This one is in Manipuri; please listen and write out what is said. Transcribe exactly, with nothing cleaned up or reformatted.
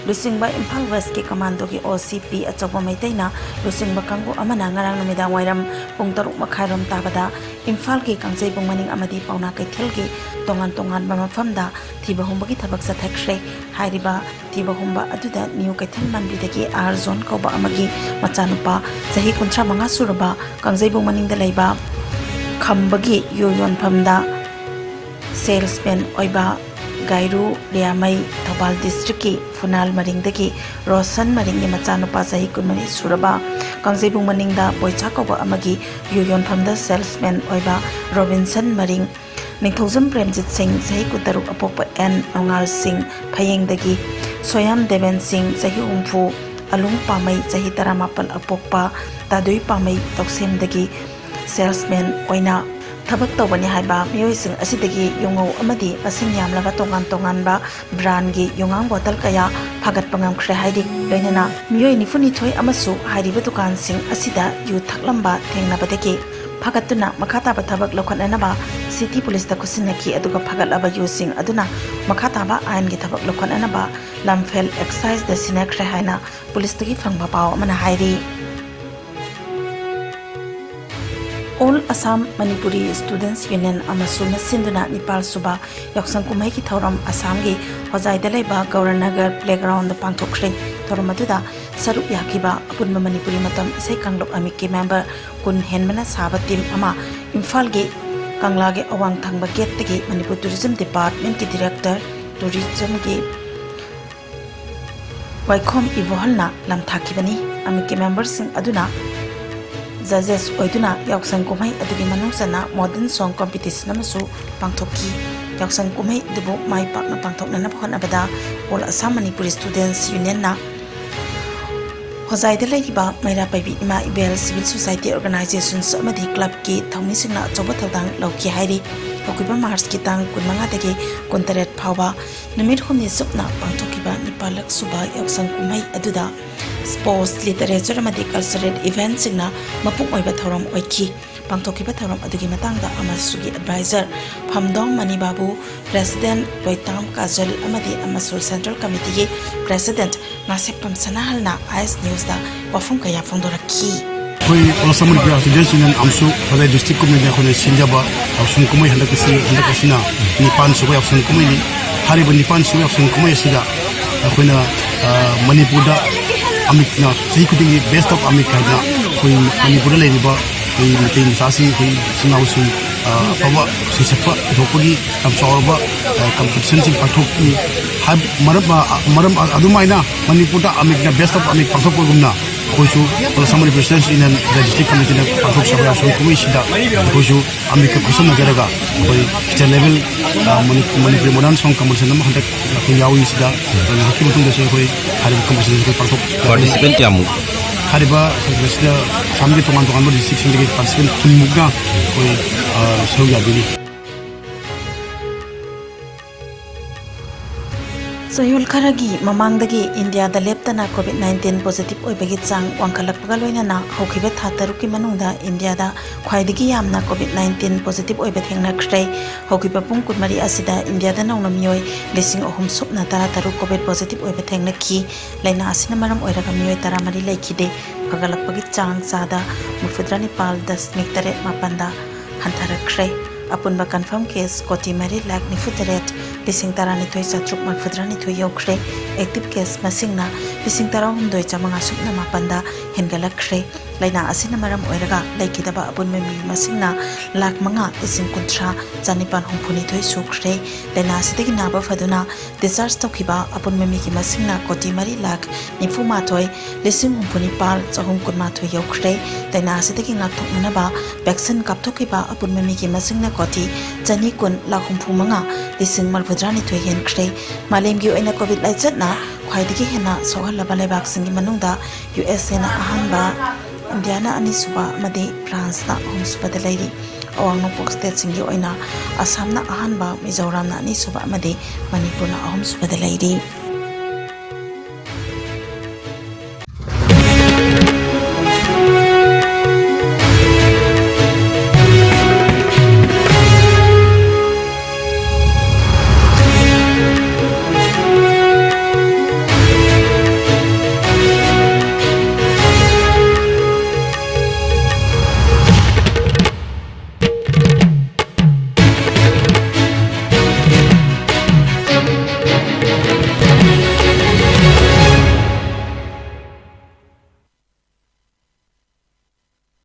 ꯂꯨꯆꯤꯡꯕ ꯏꯝꯐꯥꯜ ꯋꯦꯁꯀꯤ ꯀꯃꯥꯟꯗꯣꯒꯤ ꯑꯣ ꯁꯤ ꯄꯤ ꯑꯆꯧꯕ ꯃꯩꯇꯩꯅ ꯂꯨꯆꯤꯡꯕ ꯀꯥꯡꯕꯨ ꯑꯃꯅ ꯉꯔꯥꯡ ꯅꯨꯃꯤꯗꯥꯡ ꯋꯥꯏꯔꯝ ꯄꯨꯡ ꯇꯔꯨꯛ ꯃꯈꯥꯏꯔꯣꯝ ꯇꯥꯕꯗ ꯏꯝꯐꯥꯜꯒꯤ ꯀꯥꯡꯖꯩꯕꯨꯡ ꯃꯅꯤꯡ ꯑꯃꯗꯤ ꯄꯥꯎꯅꯥ ꯀꯩꯊꯦꯜꯒꯤ ꯇꯣꯉꯥꯟ ꯇꯣꯉꯥꯟꯕ ꯃꯐꯝꯗ ꯊꯤꯕ ꯍꯨꯝꯕꯒꯤ ꯊꯕꯛ ꯆꯠꯊꯈ꯭ꯔꯦ꯫ ꯍꯥꯏꯔꯤꯕ ꯊꯤꯕ ꯍꯨꯝꯕ ꯑꯗꯨꯗ ꯅ꯭ꯌꯨ ꯀꯩꯊꯦꯜ ꯃꯥꯟꯕꯤꯗꯒꯤ ꯑꯥꯔ ꯖꯣꯟ ꯀꯧꯕ ꯑꯃꯒꯤ ꯃꯆꯥꯅꯨꯄꯥ ꯆꯍꯤ ꯀꯨꯟꯊ꯭ꯔꯥ ꯃꯉꯥ ꯁꯨꯔꯕ ꯀꯥꯡꯖꯩꯕꯨꯡ ꯃꯅꯤꯡꯗ ꯂꯩꯕ ꯈꯝꯕꯒꯤ ꯌꯨ ꯌꯣꯟꯐꯝꯗ ꯁꯦꯜꯁꯃꯦꯟ ꯑꯣꯏꯕ ꯒꯥꯏꯔꯨ ꯔꯤꯌꯥꯃꯩ, ꯊꯧꯕꯥꯜ ꯗꯤꯁꯇ꯭ꯔꯤꯛꯀꯤ ꯐꯨꯅꯥꯜ ꯃꯔꯤꯡꯗꯒꯤ ꯔꯣꯁꯟ ꯃꯔꯤꯡꯒꯤ ꯃꯆꯥꯅꯨꯄꯥ ꯆꯍꯤ ꯀꯨꯟꯃꯔꯤ ꯁꯨꯔꯕ, ꯀꯥꯡꯖꯩꯕꯨꯡ ꯃꯅꯤꯡꯗ ꯕꯣꯏꯆꯥ ꯀꯧꯕ ꯑꯃꯒꯤ ꯌꯨ ꯌꯣꯟꯐꯝꯗ ꯁꯦꯜꯁꯃꯦꯟ ꯑꯣꯏꯕ ꯔꯣꯕꯤꯟꯁꯟ ꯃꯔꯤꯡ, ꯅꯤꯡꯊꯧꯖꯝ ꯄ꯭ꯔꯦꯝꯖꯤꯠ ꯁꯤꯡ, ꯆꯍꯤ ꯀꯨꯟꯇꯔꯨꯛ ꯑꯄꯣꯛꯄ ꯑꯦꯟ ꯅꯣꯡꯉꯥꯜ ꯁꯤꯡ, ꯐꯌꯦꯡꯗꯒꯤ ꯁꯣꯌꯥꯝ ꯗꯦꯕꯦꯟ ꯁꯤꯡ, ꯆꯍꯤ ꯍꯨꯝꯐꯨ, ꯑꯂꯨꯡ ꯄꯥꯃꯩ, ꯆꯍꯤ ꯇꯔꯥꯃꯥꯄꯜ ꯑꯄꯣꯛꯄ ꯇꯥꯗꯨꯏ ꯄꯥꯃꯩ, ꯇꯧꯁꯦꯝꯗꯒꯤ ꯁꯦꯜꯁꯃꯦꯟ ꯑꯣꯏꯅ ꯊꯕꯛ ꯇꯧꯕꯅꯤ ꯍꯥꯏꯕ ꯃꯤꯑꯣꯏꯁꯤꯡ ꯑꯁꯤꯗꯒꯤ ꯌꯨꯉꯧ ꯑꯃꯗꯤ ꯃꯁꯤꯡ ꯌꯥꯝꯂꯕ ꯇꯣꯉꯥꯟ ꯇꯣꯉꯥꯟꯕ ꯕ꯭ꯔꯥꯟꯒꯤ ꯌꯨꯉꯥꯡ ꯕꯣꯇꯜ ꯀꯌꯥ ꯐꯥꯒꯠꯄ ꯉꯝꯈ꯭ꯔꯦ ꯍꯥꯏꯔꯤ꯫ ꯂꯣꯏꯅꯅ ꯃꯤꯑꯣꯏ ꯅꯤꯐꯨꯅꯤꯊꯣꯏ ꯑꯃꯁꯨ ꯍꯥꯏꯔꯤꯕ ꯗꯨꯀꯥꯟꯁꯤꯡ ꯑꯁꯤꯗ ꯌꯨ ꯊꯛꯂꯝꯕ ꯊꯦꯡꯅꯕꯗꯒꯤ ꯐꯥꯒꯠꯇꯨꯅ ꯃꯈꯥ ꯇꯥꯕ ꯊꯕꯛ ꯂꯧꯈꯠꯅꯅꯕ ꯁꯤꯇꯤ ꯄꯨꯂꯤꯁꯇ ꯈꯨꯠꯁꯤꯟꯅꯈꯤ꯫ ꯑꯗꯨꯒ ꯐꯥꯒꯠꯂꯕ ꯌꯨꯁꯤꯡ ꯑꯗꯨꯅ ꯃꯈꯥ ꯇꯥꯕ ꯑꯥꯏꯟꯒꯤ ꯊꯕꯛ ꯂꯧꯈꯠꯅꯅꯕ ꯂꯝꯐꯦꯜ ꯑꯦꯛꯁꯥꯏꯖꯗ ꯁꯤꯟꯅꯈ꯭ꯔꯦ ꯍꯥꯏꯅ ꯄꯨꯂꯤꯁꯇꯒꯤ ꯐꯪꯕ ꯄꯥꯎ ꯑꯃꯅ ꯍꯥꯏꯔꯤ꯫ ꯑꯣꯜ ꯑꯁꯥꯝ ꯃꯅꯤꯄꯨꯔꯤ ꯁ꯭ꯇꯨꯗꯦꯟꯠꯁ ꯌꯨꯅꯤꯌꯟ ꯑꯃꯁꯨ ꯁꯤꯟꯗꯨꯅ ꯅꯤꯄꯥꯜ ꯁꯨꯕ ꯌꯥꯎꯁꯪ ꯀꯨꯝꯍꯩꯒꯤ ꯊꯧꯔꯝ ꯑꯁꯥꯝꯒꯤ ꯍꯣꯖꯥꯏꯗ ꯂꯩꯕ ꯒꯧꯔꯅꯒꯔ ꯄ꯭ꯂꯦꯒ꯭ꯔꯥꯎꯟꯗ ꯄꯥꯡꯊꯣꯛꯈ꯭ꯔꯦ꯫ ꯊꯧꯔꯝ ꯑꯗꯨꯗ ꯁꯔꯨꯛ ꯌꯥꯈꯤꯕ ꯑꯄꯨꯟꯕ ꯃꯅꯤꯄꯨꯔꯤ ꯃꯇꯝ ꯏꯁꯩ ꯀꯥꯡꯂꯨꯞ ꯑꯃꯤꯛꯀꯤ ꯃꯦꯝꯕꯔ ꯀꯨꯟ ꯍꯦꯟꯕꯅ ꯁꯥꯕ ꯇꯤꯝ ꯑꯃ ꯏꯝꯐꯥꯜꯒꯤ ꯀꯪꯂꯥꯒꯤ ꯑꯋꯥꯡ ꯊꯪꯕ ꯒꯦꯠꯇꯒꯤ ꯃꯅꯤꯄꯨꯔ ꯇꯨꯔꯤꯖꯝ ꯗꯤꯄꯥꯔꯠꯃꯦꯟꯠꯀꯤ ꯗꯤꯔꯦꯛꯇꯔ ꯇꯨꯔꯤꯖꯝꯒꯤ ꯋꯥꯏꯈꯣꯝ ꯏꯕꯣꯍꯜꯅ ꯂꯝꯊꯥꯈꯤꯕꯅꯤ꯫ ꯑꯃꯤꯛꯀꯤ ꯃꯦꯝꯕꯔꯁꯤꯡ ꯑꯗꯨꯅ ꯖꯖꯦꯁ ꯑꯣꯏꯗꯨꯅ ꯌꯥꯎꯁꯪ ꯀꯨꯝꯍꯩ ꯑꯗꯨꯒꯤ ꯃꯅꯨꯡ ꯆꯟꯅ ꯃꯣꯗꯔꯟ ꯁꯣꯡ ꯀꯝꯄꯤꯇꯤꯁꯟ ꯑꯃꯁꯨ ꯄꯥꯡꯊꯣꯛꯈꯤ꯫ ꯌꯥꯎꯁꯪ ꯀꯨꯝꯍꯩ ꯑꯗꯨꯕꯨ ꯃꯥꯏ ꯄꯥꯛꯅ ꯄꯥꯡꯊꯣꯛꯅꯅꯕ ꯍꯣꯠꯅꯕꯗ ꯑꯣꯜ ꯑꯁꯥꯝ ꯃꯅꯤꯄꯨꯔꯤ ꯁ꯭ꯇꯨꯗꯦꯟꯠꯁ ꯌꯨꯅꯤꯌꯟꯅ ꯍꯣꯖꯥꯏꯗ ꯂꯩꯔꯤꯕ ꯃꯩꯔꯥ ꯄꯥꯏꯕꯤ ꯏꯃꯥ ꯏꯕꯦꯜ ꯁꯤꯚꯤꯜ ꯁꯣꯁꯥꯏꯇꯤ ꯑꯣꯔꯒꯅꯥꯏꯖꯦꯁꯟꯁ ꯑꯃꯗꯤ ꯀ꯭ꯂꯕꯀꯤ ꯊꯧꯃꯤꯁꯤꯡꯅ ꯑꯆꯧꯕ ꯊꯧꯗꯥꯡ ꯂꯧꯈꯤ ꯍꯥꯏꯔꯤ꯫ ꯍꯧꯈꯤꯕ ꯃꯥꯔꯆꯀꯤ ꯇꯥꯡ ꯀꯨꯟꯃꯉꯥꯗꯒꯤ ꯀꯨꯟꯇꯔꯦꯠ ꯐꯥꯎꯕ ꯅꯨꯃꯤꯠ ꯍꯨꯝꯅꯤ ꯆꯨꯞꯅ ꯄꯥꯡꯊꯣꯛꯈꯤꯕ ꯅꯤꯄꯥꯜꯂꯛ ꯁꯨꯕ ꯌꯥꯎꯁꯪ ꯀꯨꯝꯍꯩ ꯑꯗꯨꯗ ꯁ꯭ꯄꯣꯔꯠꯁ, ꯂꯤꯇꯔꯦꯆꯔ ꯑꯃꯗꯤ ꯀꯜꯆꯔꯦꯜ ꯏꯚꯦꯟꯠꯁꯤꯡꯅ ꯃꯄꯨꯡ ꯑꯣꯏꯕ ꯊꯧꯔꯝ ꯑꯣꯏꯈꯤ꯫ ꯄꯥꯡꯊꯣꯛꯈꯤꯕ ꯊꯧꯔꯝ ꯑꯗꯨꯒꯤ ꯃꯇꯥꯡꯗ ꯑꯃꯁꯨꯒꯤ ꯑꯦꯗꯚꯥꯏꯖꯔ ꯐꯝꯗꯣꯝ ꯃꯅꯤꯕꯥꯕꯨ, ꯄ꯭ꯔꯦꯁꯤꯗꯦꯟꯠ ꯂꯣꯏꯇꯥꯝ ꯀꯥꯖꯜ ꯑꯃꯗꯤ ꯑꯃꯁꯨ ꯁꯦꯟꯇ꯭ꯔꯦꯜ ꯀꯃꯤꯇꯤꯒꯤ ꯄ꯭ꯔꯦꯁꯤꯗꯦꯟꯠ ꯉꯥꯁꯦꯞꯄꯝ ꯁꯅꯥꯍꯜꯅ ꯑꯥꯏ ꯑꯦꯁ ꯅ꯭ꯌꯨꯁꯇ ꯋꯥꯐꯝ ꯀꯌꯥ ꯐꯣꯡꯗꯣꯔꯛꯈꯤ꯫ ꯑꯩꯈꯣꯏ all Assam Manipur students union ꯑꯃꯁꯨ ꯐꯔꯗꯥꯏ ꯗꯤꯁꯇ꯭ꯔꯤꯛ ꯀꯃꯤꯇꯤꯅ ꯑꯩꯈꯣꯏꯅ ꯁꯤꯟꯖꯕ ꯌꯥꯎꯁꯪ ꯀꯨꯝꯍꯩ ꯍꯟꯗꯛꯀꯤꯁꯤ, ꯍꯟꯗꯛꯀꯤꯁꯤꯅ ꯅꯤꯄꯥꯟ ꯁꯨꯕ ꯌꯥꯎꯁꯪ ꯀꯨꯝꯍꯩꯅꯤ꯫ ꯍꯥꯏꯔꯤꯕ ꯅꯤꯄꯥꯟ ꯁꯨꯕ ꯌꯥꯎꯁꯪ ꯀꯨꯝꯍꯩ ꯑꯁꯤꯗ ꯑꯩꯈꯣꯏꯅ, ꯑ, ꯃꯅꯤꯄꯨꯔꯗ ꯑꯃꯤꯛꯅ ꯆꯍꯤ ꯈꯨꯗꯤꯡꯒꯤ ꯕꯦꯁ꯭ꯠ ꯑꯣꯐ ꯑꯃꯤꯛ ꯍꯥꯏꯗꯅ ꯑꯩꯈꯣꯏ ꯃꯅꯤꯄꯨꯔꯗ ꯂꯩꯔꯤꯕ ꯑꯩꯈꯣꯏ ꯃꯩꯇꯩ ꯃꯆꯥꯁꯤꯡ, ꯑꯩꯈꯣꯏ ꯏꯆꯤꯟ ꯏꯅꯥꯎꯁꯤꯡ, ꯑ, ꯑꯐꯕ ꯁꯩꯁꯛꯄ ꯄꯨꯊꯣꯛꯄꯒꯤ ꯌꯥꯝ ꯆꯥꯎꯔꯕ, ꯑ, ꯀꯝꯄꯤꯇꯤꯁꯟꯁꯤꯡ ꯄꯥꯡꯊꯣꯛꯏ꯫ ꯍꯥꯏ-, ꯃꯔꯝ, ꯑ, ꯃꯔꯝ ꯑ-, ꯑꯗꯨꯃꯥꯏꯅ ꯃꯅꯤꯄꯨꯔꯗ ꯑꯃꯤꯛꯅ ꯕꯦꯁ꯭ꯠ ꯑꯣꯐ ꯑꯃꯤꯛ ꯄꯥꯡꯊꯣꯛꯄꯒꯨꯝꯅ ꯑꯩꯈꯣꯏꯁꯨ all Assam Manipur students union district ꯀꯃꯤꯇꯤꯅ ꯄꯥꯡꯊꯣꯛꯆꯕ ꯌꯥꯎꯁꯪ ꯀꯨꯝꯍꯩꯁꯤꯗ ꯑꯩꯈꯣꯏꯁꯨ ꯑꯃꯤꯛꯀ ꯈꯨꯠꯁꯝꯅꯖꯔꯒ ꯑꯩꯈꯣꯏ ꯁ꯭ꯇꯦꯠ ꯂꯦꯚꯦꯜ, ꯑ, ꯃꯅꯤ-, ꯃꯅꯤꯄꯨꯔꯤ ꯃꯣꯗꯔꯟ ꯁꯣꯡ ꯀꯝꯄꯤꯇꯤꯁꯟ ꯑꯃ ꯍꯟꯗꯛ ꯑꯩꯈꯣꯏ ꯌꯥꯎꯔꯤ꯫ ꯁꯤꯗ ꯑꯩꯈꯣꯏ ꯉꯥꯏꯍꯥꯛꯀꯤ ꯃꯇꯨꯡꯗꯁꯨ ꯑꯩꯈꯣꯏ ꯍꯥꯏꯔꯤꯕ ꯀꯝꯄꯤꯇꯤꯁꯟꯁꯤ ꯑꯩꯈꯣꯏ ꯄꯥꯡꯊꯣꯛ ꯄꯥꯔꯇꯤꯁꯤꯄꯦꯟꯠ ꯀꯌꯥꯃꯨꯛ? ꯍꯥꯏꯔꯤꯕ ꯁꯤꯗ ꯑꯁꯥꯝꯒꯤ ꯇꯣꯉꯥꯟ ꯇꯣꯉꯥꯟꯕ ꯗꯤꯁꯇ꯭ꯔꯤꯛꯁꯤꯡꯗꯒꯤ ꯄꯥꯔꯇꯤꯁꯤꯄꯦꯟꯠ ꯀꯨꯟꯃꯨꯛꯅ ꯑꯩꯈꯣꯏ, ꯑ, ꯁꯔꯨꯛ ꯌꯥꯕꯤꯔꯤ꯫ ꯆꯌꯣꯜ ꯈꯔꯒꯤ ꯃꯃꯥꯡꯗꯒꯤ ꯏꯟꯗꯤꯌꯥꯗ ꯂꯦꯞꯇꯅ ꯀꯣꯚꯤꯗ ꯅꯥꯏꯟꯇꯤꯟ ꯄꯣꯖꯤꯇꯤꯚ ꯑꯣꯏꯕꯒꯤ ꯆꯥꯡ ꯋꯥꯡꯈꯠꯂꯛꯄꯒ ꯂꯣꯏꯅꯅ ꯍꯧꯈꯤꯕ ꯊꯥ ꯇꯔꯨꯛꯀꯤ ꯃꯅꯨꯡꯗ ꯏꯟꯗꯤꯌꯥꯗ ꯈ꯭ꯋꯥꯏꯗꯒꯤ ꯌꯥꯝꯅ ꯀꯣꯚꯤꯗ ꯅꯥꯏꯟꯇꯤꯟ ꯄꯣꯖꯤꯇꯤꯚ ꯑꯣꯏꯕ ꯊꯦꯡꯅꯈ꯭ꯔꯦ꯫ ꯍꯧꯈꯤꯕ ꯄꯨꯡ ꯀꯨꯟꯃꯔꯤ ꯑꯁꯤꯗ ꯏꯟꯗꯤꯌꯥꯗ ꯅꯧꯅ ꯃꯤꯑꯣꯏ ꯂꯤꯁꯤꯡ ꯑꯍꯨꯝ ꯁꯨꯞꯅ ꯇꯔꯥ ꯇꯔꯨꯛ ꯀꯣꯚꯤꯗ ꯄꯣꯖꯤꯇꯤꯚ ꯑꯣꯏꯕ ꯊꯦꯡꯅꯈꯤ꯫ ꯂꯥꯏꯅꯥ ꯑꯁꯤꯅ ꯃꯔꯝ ꯑꯣꯏꯔꯒ ꯃꯤꯑꯣꯏ ꯇꯔꯥꯃꯔꯤ ꯂꯩꯈꯤꯗꯦ꯫ ꯐꯒꯠꯂꯛꯄꯒꯤ ꯆꯥꯡ ꯆꯥꯗ ꯃꯔꯤꯐꯨꯇꯔꯥ ꯅꯤꯄꯥꯜ ꯗꯁꯃꯤꯛ ꯇꯔꯦꯠ ꯃꯥꯄꯟꯗ ꯍꯟꯊꯔꯛꯈ꯭ꯔꯦ꯫ ꯑꯄꯨꯟꯕ ꯀꯟꯐꯥꯔꯝ ꯀꯦꯁ ꯀꯣꯇꯤ ꯃꯔꯤ ꯂꯥꯈ ꯅꯤꯐꯨ ꯇꯔꯦꯠ ꯂꯤꯁꯤꯡ ꯇꯔꯥꯅꯤꯊꯣꯏ ꯆꯥꯇ꯭ꯔꯨꯛ ꯃꯔꯤꯐꯨꯇꯔꯥ ꯅꯤꯊꯣꯏ ꯌꯧꯈ꯭ꯔꯦ꯫ ꯑꯦꯛꯇꯤꯚ ꯀꯦꯁ ꯃꯁꯤꯡꯅ ꯂꯤꯁꯤꯡ ꯇꯔꯥꯍꯨꯝꯗꯣꯏ ꯆꯥꯃꯉꯥ ꯁꯨꯞꯅ ꯃꯥꯄꯟꯗ ꯍꯦꯟꯒꯠꯂꯛꯈ꯭ꯔꯦ꯫ ꯂꯥꯏꯅꯥ ꯑꯁꯤꯅ ꯃꯔꯝ ꯑꯣꯏꯔꯒ ꯂꯩꯈꯤꯗꯕ ꯑꯄꯨꯟꯕ ꯃꯤ ꯃꯁꯤꯡꯅ ꯂꯥꯈ ꯃꯉꯥ ꯂꯤꯁꯤꯡ ꯀꯨꯟꯊ꯭ꯔꯥ ꯆꯥꯅꯤꯄꯥꯟ ꯍꯨꯝꯐꯨꯅꯤꯊꯣꯏ ꯁꯨꯈ꯭ꯔꯦ꯫ ꯂꯥꯏꯅꯥ ꯑꯁꯤꯗꯒꯤ ꯅꯥꯕ ꯐꯗꯨꯅ ꯗꯤꯁꯆꯥꯔꯖ ꯇꯧꯈꯤꯕ ꯑꯄꯨꯟꯕ ꯃꯤꯒꯤ ꯃꯁꯤꯡꯅ ꯀꯣꯇꯤ ꯃꯔꯤ ꯂꯥꯈ ꯅꯤꯐꯨ ꯃꯥꯊꯣꯏ ꯂꯤꯁꯤꯡ ꯍꯨꯝꯐꯨ ꯅꯤꯄꯥꯜ ꯆꯍꯨꯝ ꯀꯨꯟꯃꯥꯊꯣꯏ ꯌꯧꯈ꯭ꯔꯦ꯫ ꯂꯥꯏꯅꯥ ꯑꯁꯤꯗꯒꯤ ꯉꯥꯛꯊꯣꯛꯅꯅꯕ ꯚꯦꯛꯁꯤꯟ ꯀꯥꯞꯊꯣꯛꯈꯤꯕ ꯑꯄꯨꯟꯕ ꯃꯤꯒꯤ ꯃꯁꯤꯡꯅ ꯀꯣꯇꯤ ꯆꯅꯤ ꯀꯨꯟ ꯂꯥꯈ ꯍꯨꯝꯐꯨ ꯃꯉꯥ ꯂꯤꯁꯤꯡ ꯃꯔꯤꯐꯨꯇꯔꯥ ꯅꯤꯊꯣꯏ ꯍꯦꯟꯈ꯭ꯔꯦ꯫ ꯃꯥꯂꯦꯝꯒꯤ ꯑꯣꯏꯅ ꯀꯣꯚꯤꯗ ꯂꯥꯏꯆꯠꯅ ꯈ꯭ꯋꯥꯏꯗꯒꯤ ꯍꯦꯟꯅ ꯁꯣꯛꯍꯜꯂꯕ ꯂꯩꯕꯥꯛꯁꯤꯡꯒꯤ ꯃꯅꯨꯡꯗ ꯌꯨ ꯑꯦꯁ ꯑꯦꯅ ꯑꯍꯥꯟꯕ, ꯏꯟꯗꯤꯌꯥꯅ ꯑꯅꯤꯁꯨꯕ ꯑꯃꯗꯤ ꯐ꯭ꯔꯥꯟꯁꯅ ꯑꯍꯨꯝꯁꯨꯕꯗ ꯂꯩꯔꯤ꯫ ꯑꯋꯥꯡ ꯅꯣꯡꯄꯣꯛ ꯁ꯭ꯇꯦꯠꯁꯤꯡꯒꯤ ꯑꯣꯏꯅ ꯑꯁꯥꯝꯅ ꯑꯍꯥꯟꯕ, ꯃꯤꯖꯣꯔꯥꯝꯅ ꯑꯅꯤꯁꯨꯕ ꯑꯃꯗꯤ ꯃꯅꯤꯄꯨꯔꯅ ꯑꯍꯨꯝꯁꯨꯕꯗ ꯂꯩꯔꯤ꯫